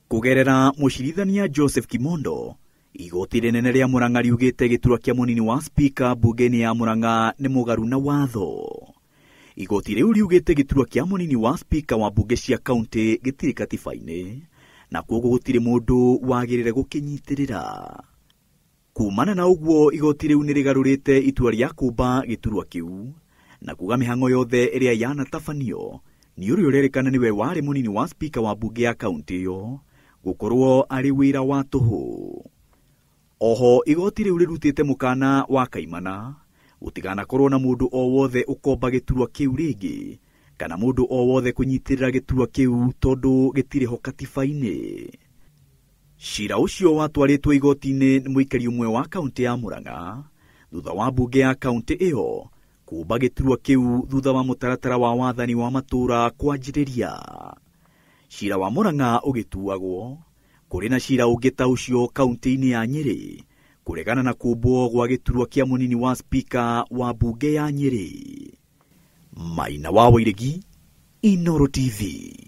Kũgerera mũcirithania Joseph Kimondo, igoti rĩnene rĩa Murang'a riugĩte gĩturwa kĩa mũnini wa spika mbunge-inĩ ya Murang'a nĩ mũgaru na watho. Igoti rĩu riugĩte gĩturwa kĩa mũnini wa spika wa mbunge cia kaunti gĩtirĩ katiba-inĩ na kwoguo gũtirĩ mũndũ wagĩrĩire gũkĩnyitĩrĩra. Kumana na ũguo, igoti rĩu nĩ rĩgarũrĩte itua rĩa kũmba gĩturwa kĩu na kuga mĩhang'o yothe ĩrĩa yanatabanio nĩ ũrĩa ũrerĩkana nĩwe warĩ mũnini wa spika wa mbunge ya kaunti ĩyo gũkorwo arĩ wĩra wa tũhũ. Oho igoti rĩu rĩrutĩte mũkana wa kaimana gũtiganakorwo na mũndũ o wothe ũkomba gĩturwa kĩu rĩngĩ kana mũndũ o wothe kũnyitĩrĩra gĩturwa kĩu tondũ gĩtirĩ ho katiba-inĩ. Cira ũcio watwarĩtwo igoti-inĩ nĩ mũikari ũmwe wa kaunti ya Murang'a thutha wa mbunge ya kaunti ĩyo kũmba gĩturwa kĩu thutha wa mũtaratara wa wathani wa matũũra kwanjĩrĩria. Cira wa Murang'a ũgĩtuagwo kũrĩ na cira ũngĩ ta ũcio kaunti-inĩ ya Nyĩrĩ kũregana na kũmbwo gwa gĩturwa kĩa mũnini wa spika wa mbunge ya Nyĩrĩ. Maina wa Wairegi, Inooro TV.